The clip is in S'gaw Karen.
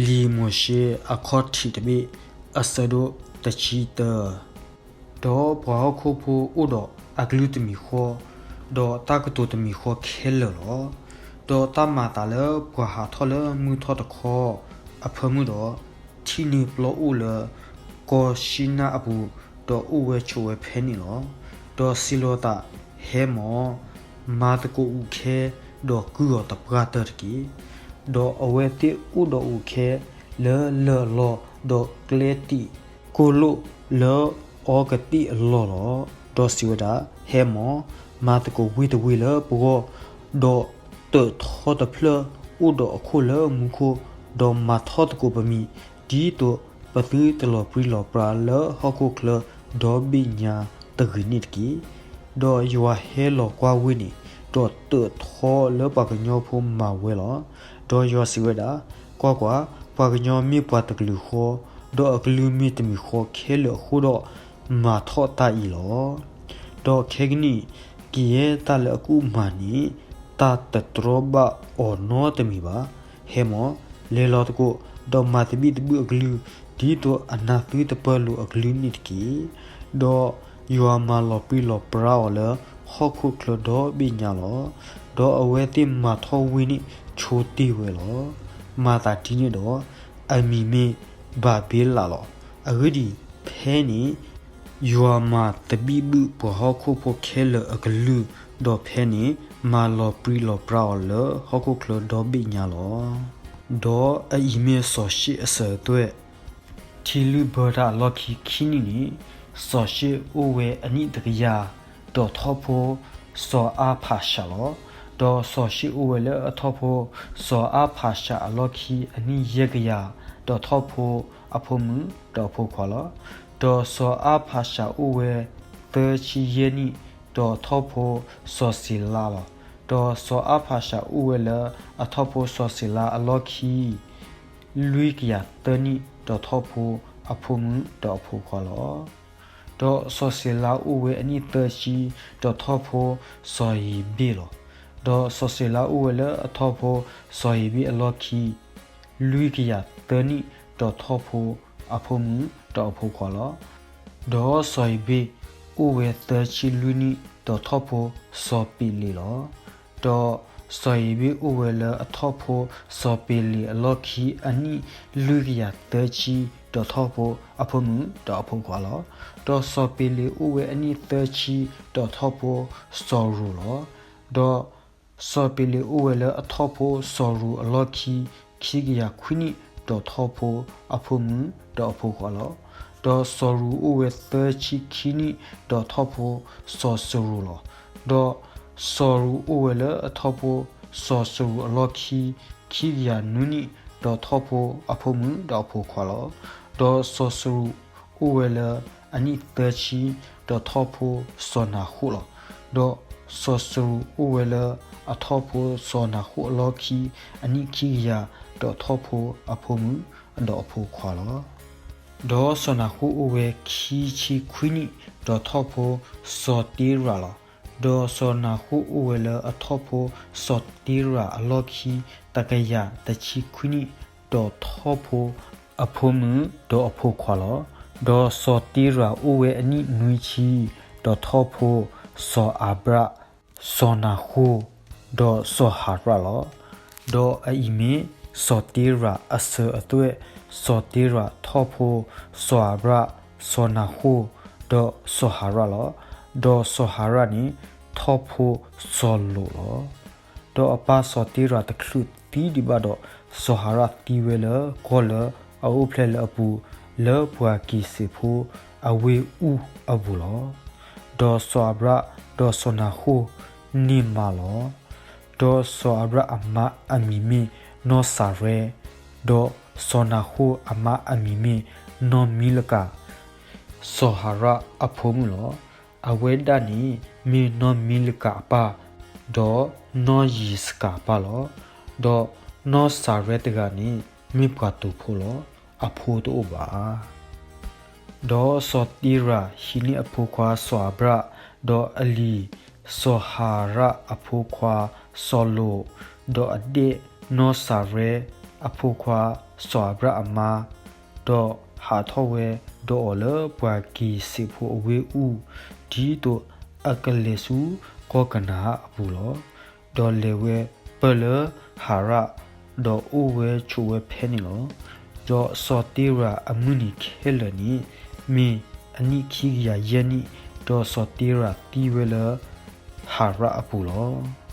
လံာ်မိၤၡ့အခီၣ်ထံးတဘ့ၣ် အဆၢဒိၣ်တဆံတၢ. ဒီးပှၤဟီၣ်ခိၣ်ဖိအိၣ်ဒီးအကလုၢ်တမံၤဃီ, ဒီးတၢ်ကတိၤတမံၤဃီခဲလၢာ်လီၤ. ဒီးတၢ်မၤအသးလၢပှၤဟးထီၣ်လၢမုၢ်ထီၣ်တခီအဖၢမုၢ်ဒီး, ထံၣ်န့ၢ်ပျီအိၣ်လၢကီၢ်ၡံနၢ်အပူၤ, ဒီးအိၣ်ဝဲဆိးဝဲဖဲန့ၣ်လီၤ. ဒီးစံးလီၤသး, ဟဲမၢ်, မၤသကိးအူးခဲ, ဒီးကုၢ်အီၤသပှၢ်တၢၢ်တက့ၢ်. ဒီးအဝဲသ့ၣ်အိၣ်ဒီးအူးခဲလၢလၢၢ်အလီၢ်, ဒီးကျဲတံာ်ကိၢ်လိၣ်လၢအီကတ့ၢ်အလီၢ်လီၤ. ဒီးစံးဝဲဒၣ်, ဟဲမၢ်, မၤသကိးဝ့ၢ်တဝ့ၢ်လၢပဂီၢ်, ဒီးတၢၣ်ထီတဖျၢၣ်အိၣ်ဒီးအခိၣ်လၢမူခိၣ်, ဒီးမၤထီၣ်သကိးပမံၤ, ဒ်သိးပသုတလီၤပြံလီၤပြါလၢဟီၣ်ခိၣ်ချၢဒီဘ့ၣ်ညါတဂ့ၤန့ၣ်တက့ၢ်. ဒီးယွၤဟဲလီၤကွၢ်ဝ့ၢ်န့ၣ်, ဒီးတၢၣ်ထီလၢပှၤကညီဖိမၤဝဲလီၤ. ဒီးယွၤစံးဝဲဒၣ်, ကွၢ်ကွၢ်, ပှၤကညီမ့ၢ်ပှၤတကလုာ်ဃီ, ဒီးအကလုၢ်မ့ၢ်တမံၤဃီခဲလၢာ်အဃိဒီး, မၤထီၣ်တၢ်အံၤလီၤ. ဒီးခဲကနံၣ်အံၤ, ကယဲၢ်တၢ်လၢအကူၣ်မၤန့ၣ်, တၢ်တတြီဘၣ်အီၤနီတမံၤဘၣ်. ဟဲမၢ်, လဲၤလီၤသကိး, ဒီးမၤသဘံၣ်သဘုၣ်အကလုၢ်, ဒ်သိးအနၢ်သုတပၢၢ်လိာ်အကလုၢ်န့ၣ်တက့ၢ်. ဒီးယွၤမၤလီၤပြံလီၤပြါအီၤလၢဟီၣ်ခိၣ်ချၢဒီဘ့ၣ်ညါလီၤ. ဒီးအဝဲသ့ၣ်မၤထီၣ်ဝ့ၢ်န့ၣ်ဆိတ့ၢ်ဝဲလီၤ. မၤသးဒ်န့ၣ်ဒီး, အမံၤမ့ၢ်ဘၤဘ့လးလီၤ. အဂ့ၢ်ဒ်အံၤ, ဖဲန့ၣ်ယွၤမၤသဘံၣ်ဘုၣ်ပှၤဟီၣ်ခိၣ်ဖိခဲလၢာ်အကလုၢ်, ဒီးဖဲန့ၣ်, မၤလီၤပြံလီၤပြါအီၤလၢဟီၣ်ခိၣ်ချၢဒီဘ့ၣ်ညါလီၤ. ဒီးအအံၤမ့ၢ်စီၤၡ့ၣ်အစၢၤအသွဲၣ်. ထံလုၢ်ဘၢတၢ်အလီၢ်ခံခံနံၣ်န့ၣ်, စီၤၡ့ၣ်အိၣ်ဝဲအနံၣ်တကယၤ, ဒီးထီၣ်ဖိစီၤအါဖးၡးလီၤ. ဒီးစီၤၡ့ၣ်အိၣ်ဝဲလၢအထီၣ်ဖိစီၤအါဖးၡးအလီၢ်ခံအနံၣ်ယဲၢ်ကယၤ, ဒီးထီၣ်ဖိအဖိမုၣ်ဒီးအဖိခွါလီၤ. ဒီးစီၤအါဖးၡးအိၣ်ဝဲသၢဆံယဲၢ်နံၣ်, ဒီးထီၣ်ဖိစီၤၡ့လါလီၤ. ဒီးစီၤအါဖးၡးအိၣ်ဝဲလၢအထီၣ်ဖိစီၤၡ့လါအလီၢ်ခံ လွံၢ်ကယၤသၢနံၣ်, ဒီးထီၣ်ဖိအဖိမုၣ်ဒီးအဖိခွါလီၤ. ဒီးစီၤၡ့လါအိၣ်ဝဲအနံၣ်သၢဆံ, ဒီးထီၣ်ဖိစီၤဧ့ၤဘ့ၣ်လီၤ. ဒီးစီၤၡ့လါအိၣ်ဝဲလၢအထီၣ်ဖိစီၤဧ့ၤဘ့ၣ်အလီၢ်ခံ လွံၢ်ကယၤသၢနံၣ်, ဒီးထီၣ်ဖိအဖိမုၣ်ဒီးအဖိခွါလီၤ. ဒီးစီၤဧ့ၤဘ့ၣ်အိၣ်ဝဲသၢဆံလွံၢ်နံၣ်, ဒီးထီၣ်ဖိစီၤပ့းလ့းလီၤ. ဒီးစီၤဧ့ၤဘ့ၣ်အိၣ်ဝဲလၢအထီၣ်ဖိစီၤပ့းလ့းအလီၢ်ခံအနံၣ်လွံၢ်ကယၤသၢဆံ, ဒီးထီၣ်ဖိအဖိမုၣ်ဒီးအဖိခွါလီၤ. ဒီးစီၤပ့းလ့းအိၣ်ဝဲအနံၣ်သၢဆံ, ဒီးထီၣ်ဖိစီၤရူၤလီၤ. ဒီးစီၤပ့းလ့းအိၣ်ဝဲလၢအထီၣ်ဖိစီၤရူၤအလီၢ်ခံ ခံကယၤခွံနံၣ်, ဒီးထီၣ်ဖိအဖိမုၣ်ဒီးအဖိခွါလီၤ. ဒီးစီၤရူၤအိၣ်ဝဲသၢဆံခံနံၣ်, ဒီးထီၣ်ဖိစီၤစရူၤလီၤ. ဒီးစီၤရူၤအိၣ်ဝဲလၢအထီၣ်ဖိစီၤစရူၤအလီၢ်ခံ ခံကယၤနွံနံၣ်, ဒီးထီၣ်ဖိအဖိမုၣ်ဒီးအဖိခွါလီၤ. ဒီးစီၤစရူၤအိၣ်ဝဲလၢအနံၣ်သၢဆံ, ဒီးထီၣ်ဖိစီၤနၤဃိၣ်လီၤ. ဒီးစီၤစရူၤအိၣ်ဝဲလၢအထီၣ်ဖိစီၤနၤဃိၣ်အလီၢ်ခံ အနံၣ်ခံကယၤ, ဒီးထီၣ်ဖိအဖိမုၣ်ဒီးအဖိခွါလီၤ. ဒီးစီၤနၤဃိၣ်အိၣ်ဝဲခံဆံခွံနံၣ်, ဒီးထီၣ်ဖိစီၤတ့ရးလီၤ. ဒီးစီၤနၤဃိၣ်အိၣ်ဝဲလၢအထီၣ်ဖိစီၤတ့ရးအလီၢ်ခံ တကယၤတဆံခွံနံၣ်, ဒီးထီၣ်ဖိအဖိမုၣ်ဒီးအဖိခွါလီၤ. ဒီးစီၤတ့ရးအိၣ်ဝဲအနံၣ်နွံဆံ, ဒီးထီၣ်ဖိစီၤအၤဘြၣ်, စီၤနၤဃိၣ်, ဒီးစီၤဟၤရၣ်လီၤ. ဒီးအအံၤမ့ၢ်စီၤတ့ရးအစၢၤအသွဲၣ်, စီၤတ့ရးထီၣ်ဖိစီၤအၤဘြၣ်, စီၤနၤဃိၣ်, ဒီးစီၤဟၤရၣ်လီၤ. ဒီးစီၤဟၤရၣ်န့ၣ် ထီၣ်ဖိစီၤလိာ်လီၤ. ဒီးအပၢ်စီၤတ့ရးတချုးသံဒံးဘၣ်ဒီး, စီၤဟၤရၣ်သံဝဲလၢကီၢ်လၢအအိၣ်ဖျဲၣ်လၢအပူၤ, လၢပှၤက့ၤစ့းဖိအဝ့ၢ်အူၢ်အပူၤလီၤ. ဒီးစီၤအၤဘြၣ်, ဒီးစီၤနၤဃိၣ်န့ၢ်မါလီၤ. ဒီးစီၤအၤဘြၣ်အမါအမံၤမ့ၢ်နီၢ်စၤရဲ, ဒီးစီၤနၤဃိၣ်အမါအမံၤမ့ၢ်နီၢ်မံလကၤ, စီၤဟၤရၣ်အဖိမုၣ်လီၤ. အဝဲဒၣ်န့ၣ်မ့ၢ်နီၢ်မံလကၤအပၢ်, ဒီးနီၢ်ယံးစကၤအပၢ်လီၤ. ဒီးနီၢ်စၤရဲတဂၤန့ၣ် မ့ၢ်ပှၤတူာ်ဖိလီၤ. အဖိတအိၣ်ဘၣ်. ဒီးစီၤတ့ရးဟံးန့ၢ်အဖိခွါစီၤအၤဘြၣ်, ဒီးအလံၤစီၤဟၤရၣ်အဖိခွါစီၤလိာ်, ဒီးအဒဲၣ်နီၢ်စၤရဲ, အဖိခွါစီၤအၤဘြၣ်အမါ, ဒီးဟးထီၣ်ဝဲဒီးအီၤလၢပှၤက့ၤစ့းဖိအဝ့ၢ်အူၣ်, ဒ်သိးအကလဲၤဆူကီၢ်ကနၤဧၣ်အပူၤလီၤ. ဒီးလဲၤဝဲပၢၢ်လၢဟၤရၣ်, ဒီးအိၣ်ဝဲဆိးဝဲဖဲန့ၣ်လီၤ. ဒီးစီၤတ့ရၤအမုၢ်နံၤခဲလၢာ်န့ၣ် မ့ၢ်အနံၣ်ခံကယၤယဲၢ်နံၣ်, ဒီးစီၤတ့ရၤသံဝဲလၢဟၤရၣ်အပူၤလီၤ.